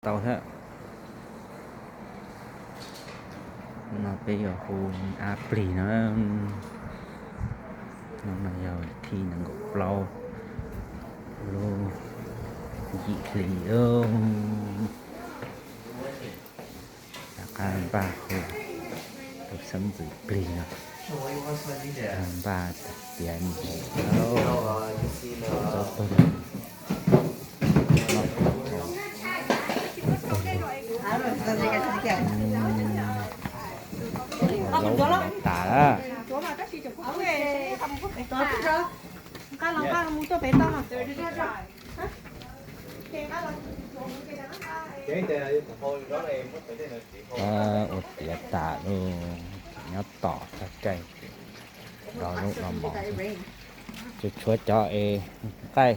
Tau thiab. No peb yuav hu av plig no. No yog thib nees nkaum plaub lub yim hli. Rov qab npaj hu tus xeeb ntxwv plig no. Npaj tiav mus hu tau pawg lug. Laub tas lawm. Ua tiav tas lawm, nyob tom txog caij, rov lub los mov, tsuas tshuav cov es nqaij.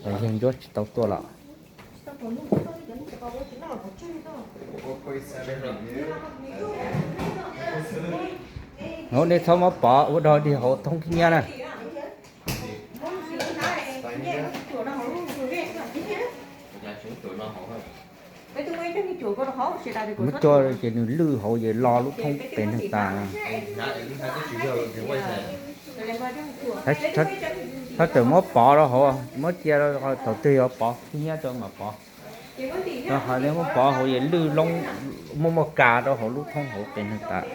Yawg Ntsuab tsis tau tuaj los? Hauv nej txhob muab pov ua dog dig hauv thoob khib nyiab na. Muab coj ces nws lwj hauv ces lo lub thoob pem neeg tas. Txhob txawm muab pov rau hauv, muab cia thaum twg yog pov khib nyiab rau mam pov. Rau qhov nej muab pov hauv ces lwj loob, muaj muaj kas rau hauv lub thoob hauv pem neeg tas.